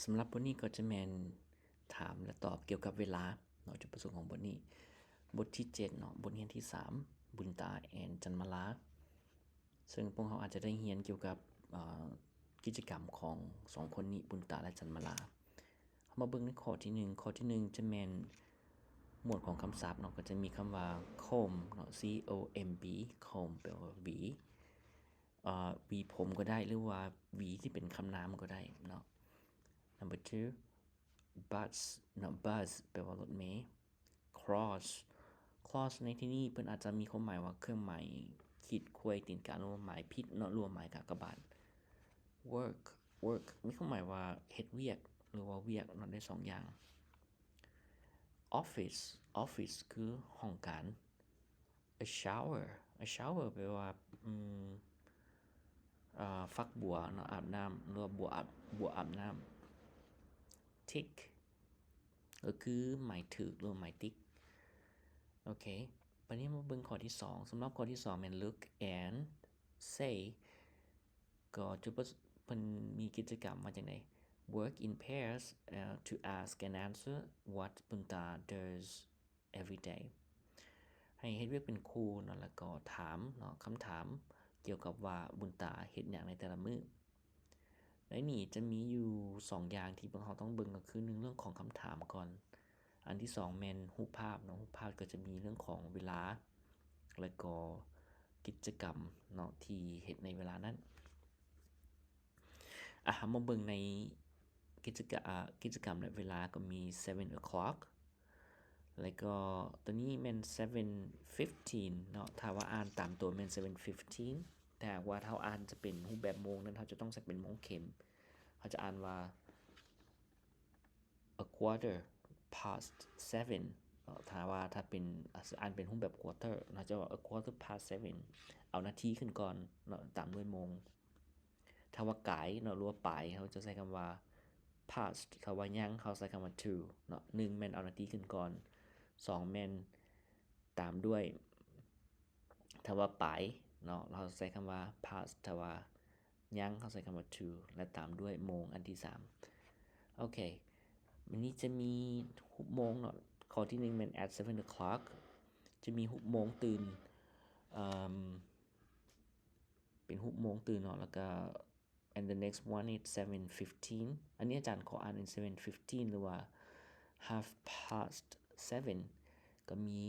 ສຳລັບບົດນີ້ກໍຈະແມ່ນຖາມ ແລະ ຕອບກ່ຽວກັບເວລາເນາະ ຈຸດປະສົງຂອງບົດນີ້. ບົດທີເຈັດເນາະ ບົດຮຽນທີສາມ ບຸນຕາ ແອນ ຈັນມາລາ ເຊິ່ງພວກເຮົາອາດຈະໄດ້ຮຽນກ່ຽວກັບ ເອີ ກິດຈະກຳຂອງສອງຄົນນີ້ ບຸນຕາ ແລະ ຈັນມາລາ. ເຮົາມາເບິ່ງໃນຂໍ້ທີໜຶ່ງ. ຂໍ້ທີໜຶ່ງຈະແມ່ນໝວດຂອງຄຳສັບເນາະ ກໍຈະມີຄຳວ່າ comb ເນາະ C O M B comb ແປວ່າຫວີ ເອີ ຫວີຜົມກໍໄດ້ ຫຼືວ່າຫວີທີ່ເປັນຄຳນາມກໍໄດ້ເນາະ. Number two bus ເນາະ bus ແປວ່າລົດເມ. Cross cross ໃນທີ່ນີ້ເພິ່ນອາດຈະມີຄວາມໝາຍວ່າເຄື່ອງໝາຍຂີດຂວ້າຍຕີນກາ ຫຼືວ່າໝາຍຜິດເນາະ ຫຼືວ່າໝາຍກາກະບາດ. Work work ມີຄວາມໝາຍວ່າເຮັດວຽກ ຫຼືວ່າວຽກເນາະ ໄດ້ສອງຢ່າງ. Office office ຄືຫ້ອງການ. A shower a shower ແປວ່າ ອືມ ເອີ ຝັກບົວເນາະ ອາບນ້ຳ ຫຼືວ່າບົວອາບ ບົວອາບນ້ຳ. Tick ກໍຄືໝາຍຖືກ ຫຼືວ່າໝາຍຕິກ. ໂອເຄ ບາດນີ້ມາເບິ່ງຂໍ້ທີສອງ. ສຳລັບຂໍ້ທີສອງແມ່ນ look and say ກໍຈຸດປະ ເພິ່ນມີກິດຈະກຳວ່າຈັ່ງໃດ? Work in pairs, uh, to ask and answer what Punta does every day. ໃຫ້ເຮັດວຽກເປັນຄູ່ເນາະ ແລ້ວກໍຖາມເນາະ ຄຳຖາມກ່ຽວກັບວ່າບຸນຕາເຮັດຫຍັງໃນແຕ່ລະມື້. ໃນນີ້ຈະມີຢູ່ສອງຢ່າງທີ່ພວກເຮົາຕ້ອງເບິ່ງ ກໍຄືໜຶ່ງ ເລື່ອງຂອງຄຳຖາມກ່ອນ. ອັນທີສອງແມ່ນຮູບພາບເນາະ ຮູບພາບກໍຈະມີເລື່ອງຂອງເວລາ ແລ້ວກໍກິດຈະກຳເນາະ ທີ່ເຮັດໃນເວລານັ້ນ. ອາ ເຮົາມາເບິ່ງໃນກິດຈະກະ ອາ ກິດຈະກຳ ແລະ ເວລາກໍມີ seven o'clock ແລ້ວກໍຕົວນີ້ແມ່ນ seven fifteen ເນາະ. ຖ້າວ່າອ່ານຕາມຕົວແມ່ນ seven fifteen ແຕ່ຫາກວ່າເຮົາອ່ານຈະເປັນຮູບແບບໂມງນັ້ນ ເຮົາຈະຕ້ອງໃສ່ເປັນໂມງເຂັມ. ເຮົາຈະອ່ານວ່າ a quarter past seven ເນາະ. ຖ້າວ່າ ຖ້າເປັນ ອ່າ ອ່ານເປັນຮູບແບບ quarter ເຮົາຈະວ່າ a quarter past seven ເອົານາທີຂຶ້ນກ່ອນເນາະ ຕາມດ້ວຍໂມງ. ຖ້າວ່າກາຍເນາະ ຫຼືວ່າປາຍ ເຮົາຈະໃຊ້ຄຳວ່າ past. ຖ້າວ່າຍັງ ເຮົາໃຊ້ຄຳວ່າ to ເນາະ. ໜຶ່ງແມ່ນເອົານາທີຂຶ້ນກ່ອນ, ສອງແມ່ນຕາມດ້ວຍ ຖ້າວ່າປາຍເນາະ ເຮົາໃຊ້ຄຳວ່າ past. ຖ້າວ່າຍັງ ເຮົາໃຊ້ຄຳວ່າ to ແລະ ຕາມດ້ວຍໂມງອັນທີສາມ. ໂອເຄ ບາດນີ້ຈະມີຮູບໂມງເນາະ. ຂໍ້ທີໜຶ່ງແມ່ນ at seven o'clock ຈະມີຮູບໂມງຕື່ນ ເອີ່ມ ເປັນຮູບໂມງຕື່ນເນາະ ແລ້ວກໍ and the next one is seven fifteen. ອັນນີ້ອາຈານຂໍອ່ານເປັນ seven fifteen ຫຼືວ່າ half past seven. ກໍມີ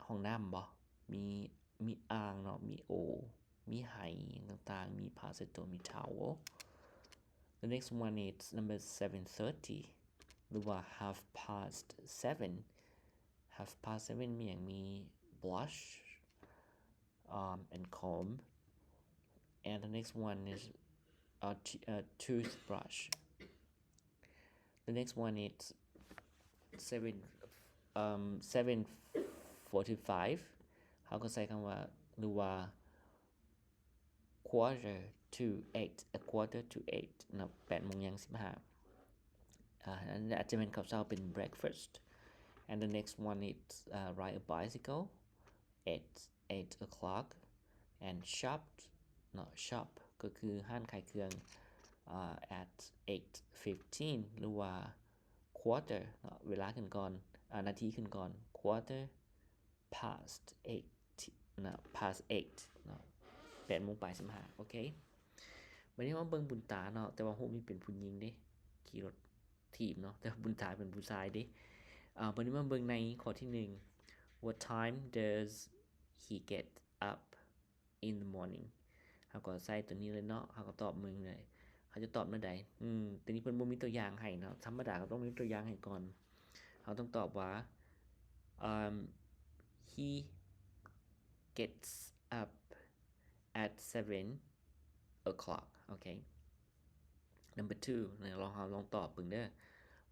ຫ້ອງນ້ຳບໍ່? ມີ ມີອ່າງເນາະ, ມີໂອ, ມີໄຫຫຍັງຕ່າງໆ, ມີຜ້າເຊັດຕົວ, ມີ towel. The next one is number seven thirty ຫຼືວ່າ half past seven. Half past seven ມີຫຍັງ? ມີ brush um, and comb. And the next one is a, t- a toothbrush. The next one is seven, um, seven forty-five. ເຮົາກໍໃຊ້ຄຳວ່າ ຫຼືວ່າ quarter to eight, a quarter to eight ເນາະ, ແປດໂມງຢ່າງສິບຫ້າ. ອ່າ ອັນນີ້ອາດຈະແມ່ນເຂົ້າເຊົ້າ ເປັນ breakfast. And the next one is, uh, ride a bicycle at eight o'clock and shop ເນາະ, shop ກໍຄືຮ້ານຂາຍເຄື່ອງ uh, at eight fifteen ຫຼືວ່າ quarter ເນາະ, ເວລາຂຶ້ນກ່ອນ ອາ ນາທີຂຶ້ນກ່ອນ quarter past eight ເນາະ, past eight ເນາະ, ແປດໂມງປາຍສິບຫ້າ. ໂອເຄ ບາດນີ້ມາເບິ່ງບຸນຕາເນາະ, ແຕ່ວ່າຮູບນີ້ເປັນຜູ້ຍິງເດ້ ຂີ່ລົດຖີບເນາະ, ແຕ່ວ່າບຸນຕາເປັນຜູ້ຊາຍເດ້. ອາ ບາດນີ້ມາເບິ່ງໃນຂໍ້ທີໜຶ່ງ What time does he get up in the morning? ເຮົາກໍໃສ່ຕົວນີ້ເລີຍເນາະ, ເຮົາກໍຕອບເບິ່ງເລີຍ. ເຮົາຈະຕອບແນວໃດ? ອືມ ຕົວນີ້ເພິ່ນບໍ່ມີຕົວຢ່າງໃຫ້ເນາະ, ທຳມະດາກໍຕ້ອງມີຕົວຢ່າງໃຫ້ກ່ອນ. ເຮົາຕ້ອງຕອບວ່າ um, he gets up at seven o'clock. ໂອເຄ Number two ລອງ ເຮົາລອງຕອບເບິ່ງເດີ.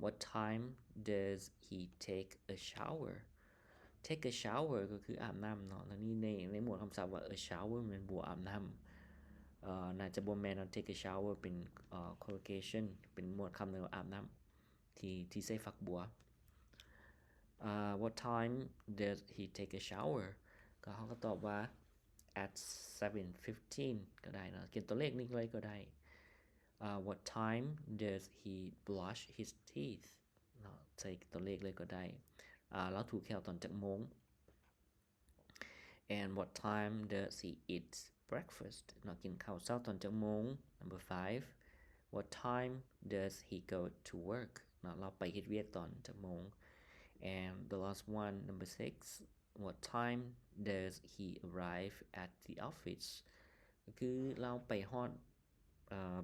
What time does he take a shower? Take a shower ກໍຄືອາບນ້ຳເນາະ, ແລ້ວນີ້ໃນ ໃນໝວດຄຳສັບວ່າ a shower ແມ່ນບົວອາບນ້ຳ. ເອີ ໜ້າຈະບໍ່ແມ່ນເນາະ, take a shower ເປັນ ເອີ collocation ເປັນໝວດຄຳເລີຍວ່າອາບນ້ຳ ທີ່ ທີ່ໃຊ້ຝັກບົວ. ເອີ What time does he take a shower? ກໍ ເຮົາກໍຕອບວ່າ at seven fifteen ກໍໄດ້ເນາະ, ຂຽນຕົວເລກນີ້ເລີຍກໍໄດ້. uh, what time does he brush his teeth? ເນາະ ໃສ່ຕົວເລກເລີຍກໍໄດ້. ອ່າ ລາວຖູແຂ້ວຕອນຈັກໂມງ? And what time does he eat breakfast? ເນາະ ກິນເຂົ້າເຊົ້າຕອນຈັກໂມງ? Number five, what time does he go to work? ເນາະ ລາວໄປເຮັດວຽກຕອນຈັກໂມງ? And the last one, number six, what time does he arrive at the office? ກໍຄືລາວໄປຮອດ ເອີ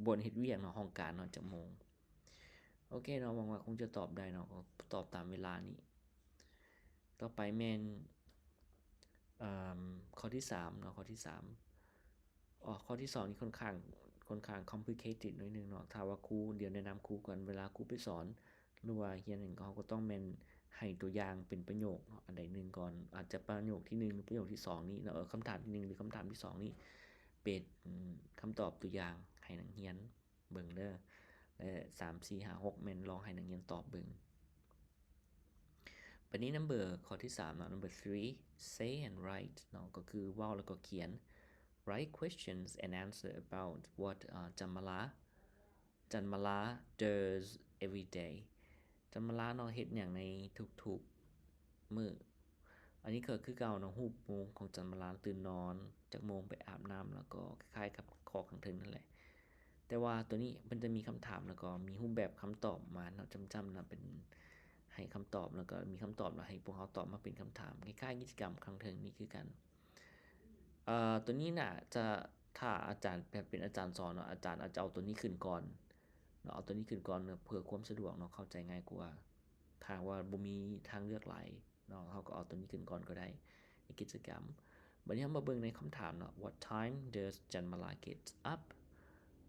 ບ່ອນເຮັດວຽກເນາະ ຫ້ອງການເນາະ ຈັກໂມງ? ໂອເຄເນາະ ຫວັງວ່າຄົງຈະຕອບໄດ້ເນາະ ກໍຕອບຕາມເວລານີ້. ຕໍ່ໄປແມ່ນ ເອີ ຂໍ້ທີສາມເນາະ ຂໍ້ທີສາມ. ອໍ ຂໍ້ທີສອງນີ້ຄ່ອນຂ້າງ ຄ່ອນຂ້າງ complicated ໜ້ອຍໜຶ່ງເນາະ. ຖ້າວ່າຄູ ດຽວແນະນຳຄູກ່ອນ ເວລາຄູໄປສອນ ຫຼືວ່າຮຽນຫຍັງ ເຮົາກໍຕ້ອງແມ່ນໃຫ້ຕົວຢ່າງເປັນປະໂຫຍກເນາະ ອັນໃດໜຶ່ງກ່ອນ ອາດຈະປະໂຫຍກທີໜຶ່ງ ຫຼືປະໂຫຍກທີສອງນີ້ເນາະ ເອີ ຄຳຖາມທີໜຶ່ງ ຫຼືຄຳຖາມທີສອງນີ້ ເປັນຄຳຕອບຕົວຢ່າງໃຫ້ນັກຮຽນເບິ່ງເດີ ແລະ ສາມ ສີ່ ຫ້າ ຫົກ ແມ່ນລອງໃຫ້ນັກຮຽນຕອບເບິ່ງ. ບັດນີ້ number ຂໍ້ທີສາມເນາະ number three, say and write ເນາະ ກໍຄືເວົ້າແລ້ວກໍຂຽນ. Write questions and answer about what, uh, Janmala, Janmala does every day. ຈັນມາລາເນາະ ເຮັດຫຍັງໃນທຸກໆມື້? ອັນນີ້ກໍຄືເກົ່າເນາະ ຮູບໂມງຂອງຈັນມາລາ ຕື່ນນອນຈັກໂມງ ໄປອາບນ້ຳ ແລ້ວກໍຄ້າຍໆກັບຂໍ້ຂ້າງເທິງນັ້ນແຫຼະ. ແຕ່ວ່າຕົວນີ້ເພິ່ນຈະມີຄຳຖາມ ແລ້ວກໍມີຮູບແບບຄຳຕອບມາເນາະ ຈ້ຳໆນະ ເປັນໃຫ້ຄຳຕອບ ແລ້ວກໍມີຄຳຕອບ ແລ້ວໃຫ້ພວກເຮົາຕອບມາເປັນຄຳຖາມ ຄ້າຍໆກິດຈະກຳຂ້າງເທິງນີ້ຄືກັນ. ເອີ ຕົວນີ້ໜ້າຈະ ຖ້າອາຈານແບບເປັນອາຈານສອນເນາະ ອາຈານອາດຈະເອົາຕົວນີ້ຂຶ້ນກ່ອນເນາະ ເອົາຕົວນີ້ຂຶ້ນກ່ອນເພື່ອຄວາມສະດວກເນາະ ເຂົ້າໃຈງ່າຍກວ່າ. ຖ້າຫາກວ່າບໍ່ມີທາງເລືອກຫຼາຍເນາະ ເຮົາກໍເອົາຕົວນີ້ຂຶ້ນກ່ອນກໍໄດ້ໃນກິດຈະກຳ. ບັດນີ້ເຮົາມາເບິ່ງໃນຄຳຖາມເນາະ What time does Janmala get up?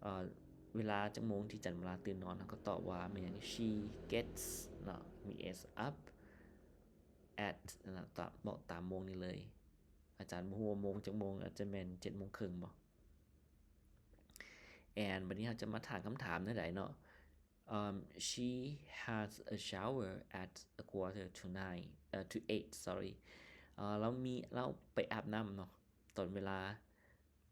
ເອີ ເວລາຈັກໂມງທີ່ຈັນມາລາຕື່ນນອນ? ເຮົາກໍຕອບວ່າແມ່ນຫຍັງ She gets ເນາະ ມີ s up at ເນາະ ຕາມ ເວົ້າຕາມໂມງນີ້ເລີຍ. ອາຈານບໍ່ຮູ້ວ່າໂມງຈັກໂມງ ອາດຈະແມ່ນເຈັດໂມງເຄິ່ງບໍ? And ບັດນີ້ເຮົາຈະມາຖາມຄຳຖາມແນວໃດເນາະ? Um, she has a shower at a quarter to nine, ເອີ to eight, sorry. ເອີ ລາວມີ ລາວໄປອາບນ້ຳເນາະ ຕອນເວລາ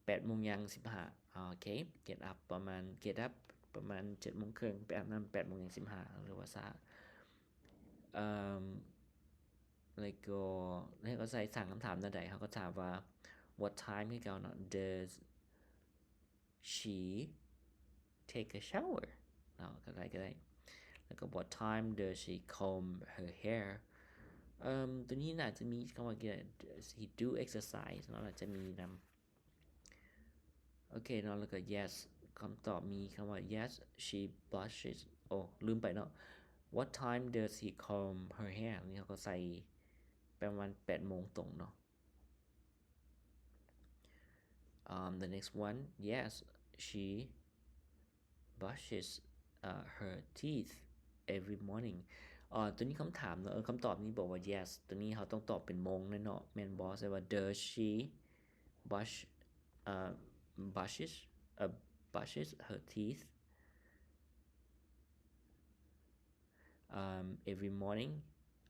ແປດໂມງຢ່າງສິບຫ້າ. ໂອເຄ get up ປະມານ get up ປະມານເຈັດໂມງເຄິ່ງ ໄປອາບນ້ຳແປດໂມງຢ່າງສິບຫ້າ ຫຼືວ່າຊ້າ. ເອີ ແລ້ວກໍ ແລ້ວກໍໃສ່ ສ້າງຄຳຖາມແນວໃດ? ເຮົາກໍຖາມວ່າ What time ຄືເກົ່າເນາະ Does she take a shower? ເນາະ ກໍໄດ້ ກໍໄດ້. ແລ້ວກໍ What time does she comb her hair? ເອີ ຕົວນີ້ໜ້າຈະມີຄຳວ່າ Does he do exercise? ເນາະ ໜ້າຈະມີນຳ. ໂອເຄເນາະ ແລ້ວກໍ yes ຄຳຕອບມີຄຳວ່າ yes she brushes ໂອ້ ລືມໄປເນາະ What time does he comb her hair? ນີ້ເຮົາກໍໃສ່ໄປປະມານແປດໂມງຕົງເນາະ. Um, the next one, yes she brushes, uh, her teeth every morning. ເອີ ຕົວນີ້ຄຳຖາມເນາະ ເອີ ຄຳຕອບນີ້ບອກວ່າ yes ຕົວນີ້ເຮົາຕ້ອງຕອບເປັນໂມງແນ່ເນາະ ແມ່ນບໍ່? ໃຊ່ວ່າ Does she brush, uh, brushes, uh, brushes her teeth, um, every morning?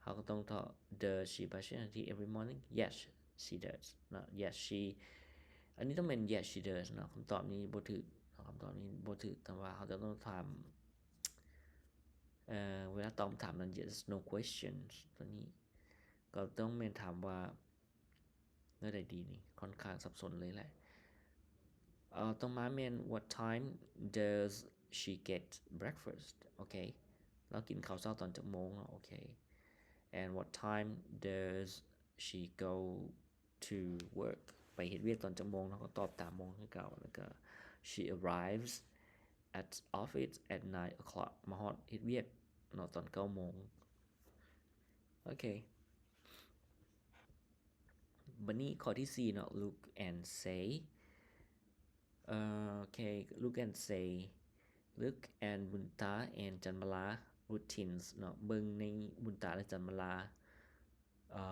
ເຮົາກໍຕ້ອງຕອບ Does she brush her teeth every morning? Yes she does ເນາະ Yes she ອັນນີ້ຕ້ອງແມ່ນ Yes she does ເນາະ ຄຳຕອບນີ້ບໍ່ຖືກເນາະ ຄຳຕອບນີ້ບໍ່ຖືກ. ແຕ່ວ່າເຮົາຈະຕ້ອງຖາມ ເອີ ເວລາຕອບຄຳຖາມນັ້ນ yes no questions ຕົວນີ້ກໍຕ້ອງແມ່ນຖາມວ່າ ແນວໃດດີນີ້? ຂ້ອນຂ້າງສັບສົນເລີຍແຫຼະ. ເອີ ຕໍ່ມາແມ່ນ What time does she get breakfast? ໂອເຄ ລາວກິນເຂົ້າເຊົ້າຕອນຈັກໂມງເນາະ? ໂອເຄ And what time does she go to work? ໄປເຮັດວຽກຕອນຈັກໂມງເນາະ? ເຮົາກໍຕອບຕາມໂມງຄືເກົ່າ. ແລ້ວກໍ She arrives at office at nine o'clock. ມາຮອດເຮັດວຽກເນາະ ຕອນເກົ້າໂມງ. ໂອເຄ ບັດນີ້ຂໍ້ທີສີ່ເນາະ Look and say. ເອີ ໂອເຄ Look and say. Look at Bunta and Janmala routines ເນາະ ເບິ່ງໃນບຸນຕາ ແລະ ຈັນມາລາ ເອີ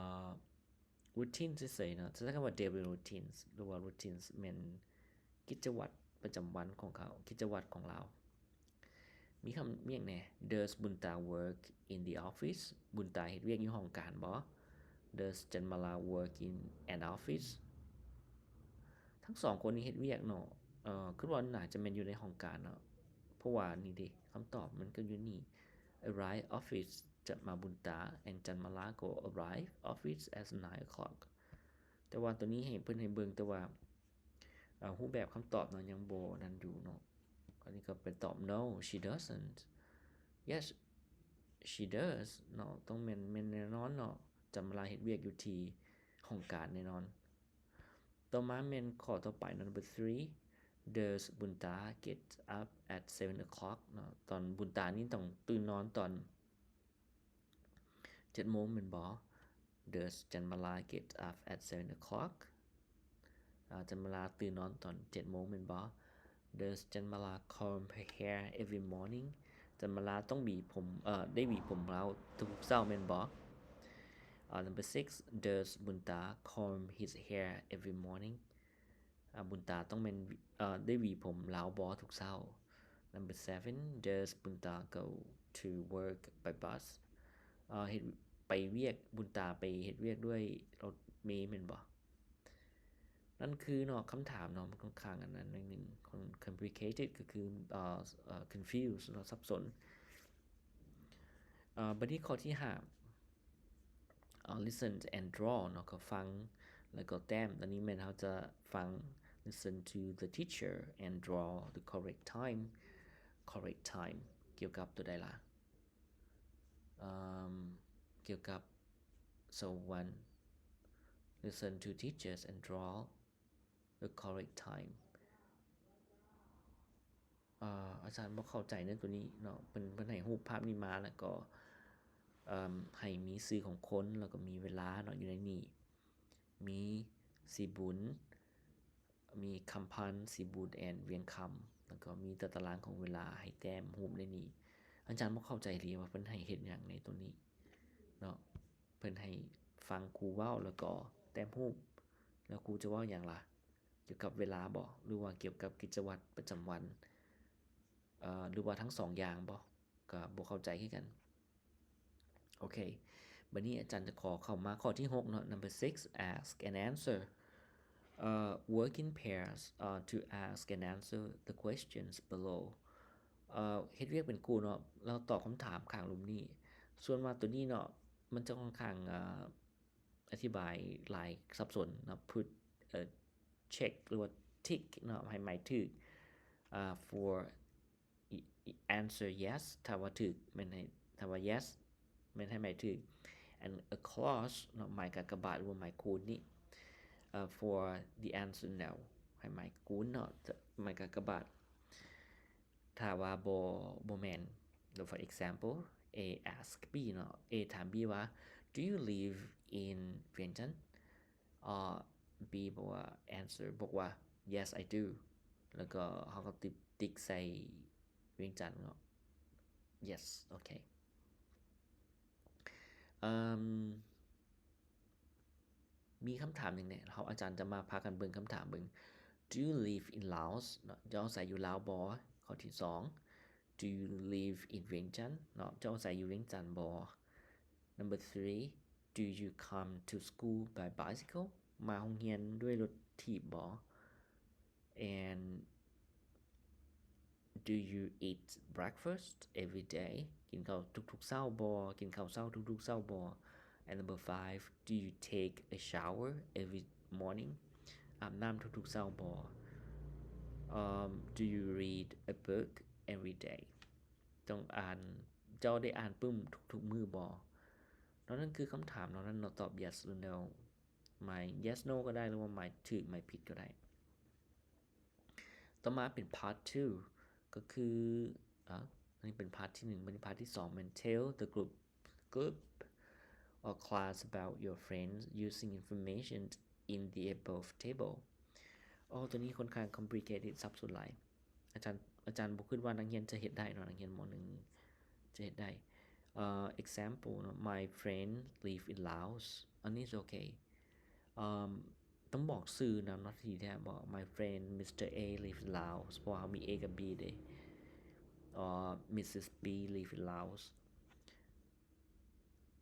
routine ເສີຍໆເນາະ ຈະໃຊ້ຄຳວ່າ daily routines ຫຼືວ່າ routines ແມ່ນກິດຈະວັດປະຈຳວັນຂອງເຂົາ ກິດຈະວັດຂອງລາວ. ມີຄຳ ມີຫຍັງແດ່? Does Bunta work in the office? ບຸນຕາເຮັດວຽກຢູ່ຫ້ອງການບໍ່? Does Janmala work in an office? ທັງສອງຄົນນີ້ເຮັດວຽກເນາະ ເອີ ຄິດວ່າໜ້າຈະແມ່ນຢູ່ໃນຫ້ອງການເນາະ ເພາະວ່ານີ້ເດ້ ຄຳຕອບມັນກໍຢູ່ນີ້ arrive office ຈະມາ Bunta and Chanmala go arrive office at nine o'clock. ແຕ່ວ່າຕົວນີ້ໃຫ້ເພິ່ນໃຫ້ເບິ່ງແຕ່ວ່າ ເອີ ຮູບແບບຄຳຕອບເນາະ ຍັງບໍ່ນັ້ນຢູ່ເນາະ. ອັນນີ້ກໍເປັນຕອບ no, she doesn't. Yes, she does ເນາະ ຕ້ອງແມ່ນ ແມ່ນແນ່ນອນເນາະ Chanmala ເຮັດວຽກຢູ່ທີ່ຫ້ອງການແນ່ນອນ. ຕໍ່ມາແມ່ນຂໍ້ຕໍ່ໄປ number three, does Bunta get up at seven o'clock ເນາະ ຕອນ Bunta ນີ້ຕ້ອງຕື່ນນອນຕອນເຈັດໂມງແມ່ນບໍ່? Does Chanmala get up at seven o'clock? ອາ Chanmala ຕື່ນນອນຕອນເຈັດໂມງແມ່ນບໍ່? Does Chanmala comb her hair every morning? Chanmala ຕ້ອງຫວີຜົມ ເອີ ໄດ້ຫວີຜົມລາວທຸກໆເຊົ້າແມ່ນບໍ່? ອາ number six, does Bunta comb his hair every morning? ອາ Bunta ຕ້ອງແມ່ນ ເອີ ໄດ້ຫວີຜົມລາວບໍ່ທຸກເຊົ້າ? Number seven, does Bunta go to work by bus? ເອີ ເຮັດ ໄປວຽກ Bunta ໄປເຮັດວຽກດ້ວຍລົດເມແມ່ນບໍ່? ນັ້ນຄືເນາະ ຄຳຖາມເນາະ ມັນຄ່ອນຂ້າງອັນນັ້ນໜ້ອຍໜຶ່ງ ຄອນ complicated ກໍຄື ເອີ ເອີ confuse ເນາະ ສັບສົນ. ເອີ ບັດນີ້ຂໍ້ທີຫ້າ ເອີ listen and draw ເນາະ ກໍຟັງ ແລ້ວກໍແຕ້ມ. ຕອນນີ້ແມ່ນເຮົາຈະຟັງ listen to the teacher and draw the correct time correct time ກ່ຽວກັບຕົວໃດລະ? ເອີ ກ່ຽວກັບ so one, listen to teachers and draw the correct time. ເອີ ອາຈານບໍ່ເຂົ້າໃຈໃນຕົວນີ້ເນາະ ເພິ່ນ ເພິ່ນໃຫ້ຮູບພາບນີ້ມາ ແລ້ວກໍ ເອີ ໃຫ້ມີຊື່ຂອງຄົນ ແລ້ວກໍມີເວລາເນາະ ຢູ່ໃນນີ້ ມີສີບຸນ ມີຄຳພັນ ສີບຸນ and ວຽງຄຳ ແລ້ວກໍມີຕາຕະລາງຂອງເວລາໃຫ້ແຕ້ມຮູບໃນນີ້. ອາຈານບໍ່ເຂົ້າໃຈເລີຍວ່າເພິ່ນໃຫ້ເຮັດຫຍັງໃນຕົວນີ້ເນາະ ເພິ່ນໃຫ້ຟັງຄູເວົ້າ ແລ້ວກໍແຕ້ມຮູບ ແລ້ວຄູຈະເວົ້າຫຍັງລະ? ກ່ຽວກັບເວລາບໍ ຫຼືວ່າກ່ຽວກັບກິດຈະວັດປະຈຳວັນ ເອີ ຫຼືວ່າທັງສອງຢ່າງບໍ? ກໍບໍ່ເຂົ້າໃຈຄືກັນ. ໂອເຄ ບັດນີ້ອາຈານຈະຂໍເຂົ້າມາຂໍ້ທີຫົກເນາະ number six, ask and answer. ເອີ work in pairs, ເອີ to ask and answer the questions below. ເອີ ເຮັດວຽກເປັນຄູ່ເນາະ ແລ້ວຕອບຄຳຖາມຂ້າງລຸ່ມນີ້. ສ່ວນວ່າຕົວນີ້ເນາະ ມັນຈະຄ່ອນຂ້າງ ເອີ ອະທິບາຍຫຼາຍສັບສົນເນາະ put ເອີ check ຫຼືວ່າ tick ເນາະ ໃຫ້ໝາຍຖືກ ເອີ for answer yes ຖ້າວ່າຖືກແມ່ນໃຫ້ ຖ້າວ່າ yes ແມ່ນໃຫ້ໝາຍຖືກ and a cross ເນາະ ໝາຍກາກະບາດ ຫຼືວ່າໝາຍຄູນນີ້ ເອີ for the answer no ໃຫ້ໝາຍຄູນເນາະ ໝາຍກາກະບາດ. ຖ້າວ່າບໍ່ ບໍ່ແມ່ນ for example A ask B ເນາະ A ຖາມ B ວ່າ do you live in Vientiane? ເອີ B ບອກວ່າ answer ບອກວ່າ yes I do ແລ້ວກໍເຮົາກໍຕິກ ຕິກໃສ່ວຽງຈັນເນາະ yes ໂອເຄ ເອີ ມີຄຳຖາມຫຍັງແດ່? ເຮົາ ອາຈານຈະມາພາກັນເບິ່ງຄຳຖາມເບິ່ງ do you live in Laos ເນາະ ເຈົ້າອາໄສຢູ່ລາວບໍ່? ຂໍ້ທີສອງ do you live in Vientiane ເນາະ ເຈົ້າອາໄສຢູ່ວຽງຈັນບໍ່? Number three, do you come to school by bicycle? ມາໂຮງຮຽນດ້ວຍລົດຖີບບໍ່? And do you eat breakfast every day? ກິນເຂົ້າທຸກໆເຊົ້າບໍ່? ກິນເຂົ້າເຊົ້າທຸກໆເຊົ້າບໍ່? And number five, do you take a shower every morning? ອາບນ້ຳທຸກໆເຊົ້າບໍ່? Um, do you read a book every day? ຕ້ອງອ່ານ ເຈົ້າໄດ້ອ່ານປຶ້ມທຸກໆມື້ບໍ່? ເນາະ ນັ້ນຄືຄຳຖາມເນາະ ນັ້ນເນາະ ຕອບ yes ຫຼື no ໝາຍ yes no ກໍໄດ້ ຫຼືວ່າໝາຍຖືກໝາຍຜິດກໍໄດ້. ຕໍ່ມາເປັນ part two ກໍຄື ອາ ອັນນີ້ເປັນ part ທີໜຶ່ງ ບັດນີ້ part ທີສອງ ແມ່ນ tell the group, group or class about your friends using information in the above table. ໂອ້ ຕົວນີ້ຄ່ອນຂ້າງ complicated ສັບສົນຫຼາຍ. ອາຈານ ອາຈານບໍ່ຄິດວ່ານັກຮຽນຈະເຮັດໄດ້ເນາະ ນັກຮຽນ ມ.ໜຶ່ງ ຈະເຮັດໄດ້. ເອີ example ເນາະ My friend live in Laos ອັນນີ້ it's okay. ເອີ ຕ້ອງບອກຊື່ນຳເນາະ ທີ່ແທ້ ບອກ My friend Mister A live in Laos ເພາະວ່າເຮົາມີ A ກັບ B ເດ້. ເອີ Missus B live in Laos.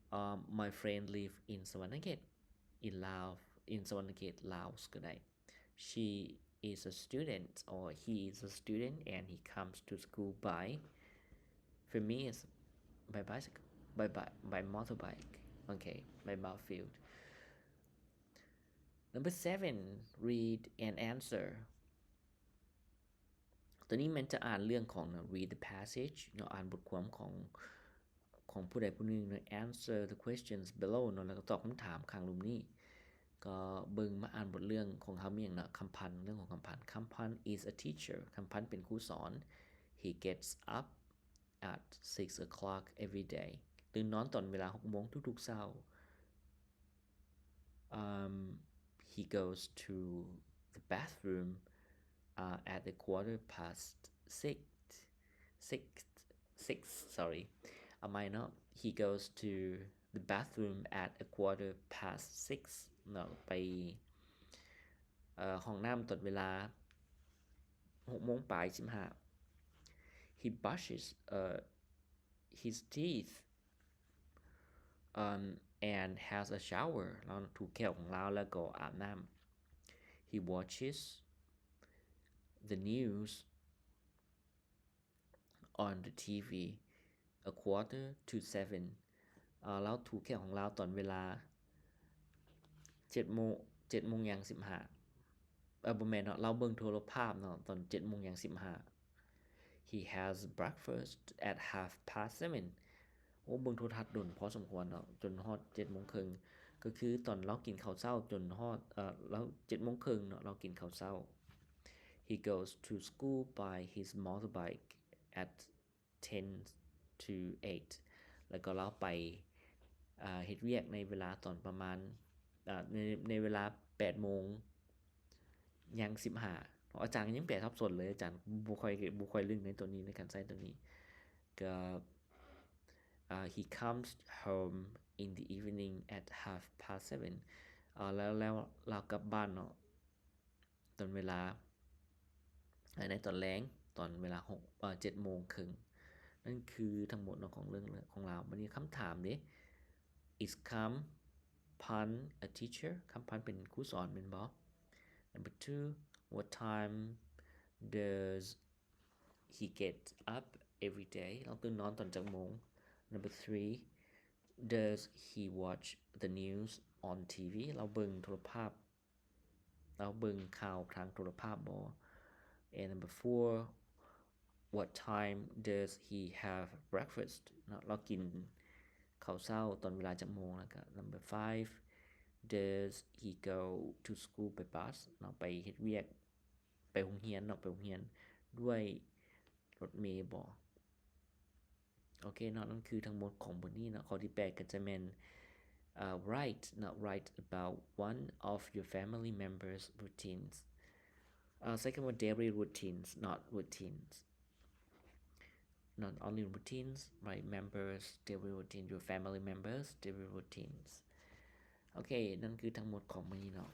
ເອີ My friend live in Savanakhet, in Laos, in Savanakhet, Laos ກໍໄດ້. She is a student, or he is a student and he comes to school by, for me, is by bicycle, by, by, by motorbike, okay, by Battlefield. Number seven, read and answer. ຕົວນີ້ແມ່ນຈະອ່ານເລື່ອງຂອງ read the passage ເນາະ ອ່ານບົດຄວາມຂອງ ຂອງຜູ້ໃດຜູ້ໜຶ່ງເນາະ answer the questions below ເນາະ ແລ້ວກໍຕອບຄຳຖາມຂ້າງລຸ່ມນີ້. ກໍເບິ່ງມາອ່ານບົດເລື່ອງຂອງເຮົາມີຫຍັງເນາະ ຄຳພັນ ເລື່ອງຂອງຄຳພັນ. ຄຳພັນ is a teacher. ຄຳພັນເປັນຄູສອນ. He gets up at six o'clock every day. ຕື່ນນອນຕອນເວລາຫົກໂມງທຸກໆເຊົ້າ. Um, he goes to the bathroom, uh, at a quarter past six. Six, six, sorry. ເອົາໃໝ່ເນາະ. He goes to the bathroom at a quarter past six ເນາະ ໄປ ເອີ ຫ້ອງນ້ຳຕອນເວລາຫົກໂມງປາຍສິບຫ້າ. He brushes, uh, his teeth, um, and has a shower. ລາວຖູແຂ້ວຂອງລາວ ແລ້ວກໍອາບນ້ຳ. He watches the news on the T V a quarter to seven. ເອີ ລາວຖູແຂ້ວຂອງລາວຕອນເວລາເຈັດໂມງ ເຈັດໂມງຢ່າງສິບຫ້າ. ເອີ ບໍ່ແມ່ນເນາະ ລາວເບິ່ງໂທລະພາບເນາະ ຕອນເຈັດໂມງຢ່າງສິບຫ້າ. He has breakfast at half past seven. ໂອ້ ເບິ່ງໂທລະທັດດົນພໍສົມຄວນເນາະ ຈົນຮອດເຈັດໂມງເຄິ່ງ. ກໍຄືຕອນລາວກິນເຂົ້າເຊົ້າຈົນຮອດ ເອີ ລາວ ເຈັດໂມງເຄິ່ງເນາະ ລາວກິນເຂົ້າເຊົ້າ. He goes to school by his motorbike at ten to eight. ແລ້ວກໍລາວໄປ ເຮັດວຽກໃນເວລາຕອນປະມານ ໃນ ໃນເວລາແປດໂມງຢ່າງສິບຫ້າ. ອາຈານກໍຍັງແປສັບສົນເລີຍ ອາຈານບໍ່ຄ່ອຍ ບໍ່ຄ່ອຍລຶ້ງໃນຕົວນີ້ ໃນການໃຊ້ຕົວນີ້. ກໍ he comes home in the evening at half past seven. ແລ້ວ ແລ້ວລາວກັບບ້ານເນາະ ຕອນເວລາ ໃນຕອນແລງ ຕອນເວລາຫົກ ເອີ ເຈັດໂມງເຄິ່ງ. ນັ້ນຄືທັງໝົດເນາະຂອງເລື່ອງຂອງລາວ. ບັດນີ້ຄຳຖາມເດ Is ຄຳພັນ a teacher? ຄຳພັນເປັນຄູສອນແມ່ນບໍ່? Number two, what time does he get up every day? ລາວຕື່ນນອນຕອນຈັກໂມງ? Number three, does he watch the news on T V? ລາວເບິ່ງໂທລະພາບ ລາວເບິ່ງຂ່າວທາງໂທລະພາບບໍ່? And number four, what time does he have breakfast? ເນາະ ລາວກິນເຂົ້າເຊົ້າຕອນເວລາຈັກໂມງ? ແລ້ວກໍ number five, does he go to school by bus? ເນາະ ໄປເຮັດວຽກ ໄປໂຮງຮຽນເນາະ ໄປໂຮງຮຽນດ້ວຍລົດເມບໍ່? ໂອເຄເນາະ ນັ້ນຄືທັງໝົດຂອງບົດນີ້ເນາະ. ຂໍ້ທີແປດກໍຈະແມ່ນ ເອີ່ write ເນາະ write about one of your family members' routines. ເອີ່ ໃຊ້ຄຳວ່າ daily routines, not routines. Not only routines, right? Members' daily routine, your family members' daily routines. ໂອເຄ ນັ້ນຄືທັງໝົດຂອງມື້ນີ້ເນາະ.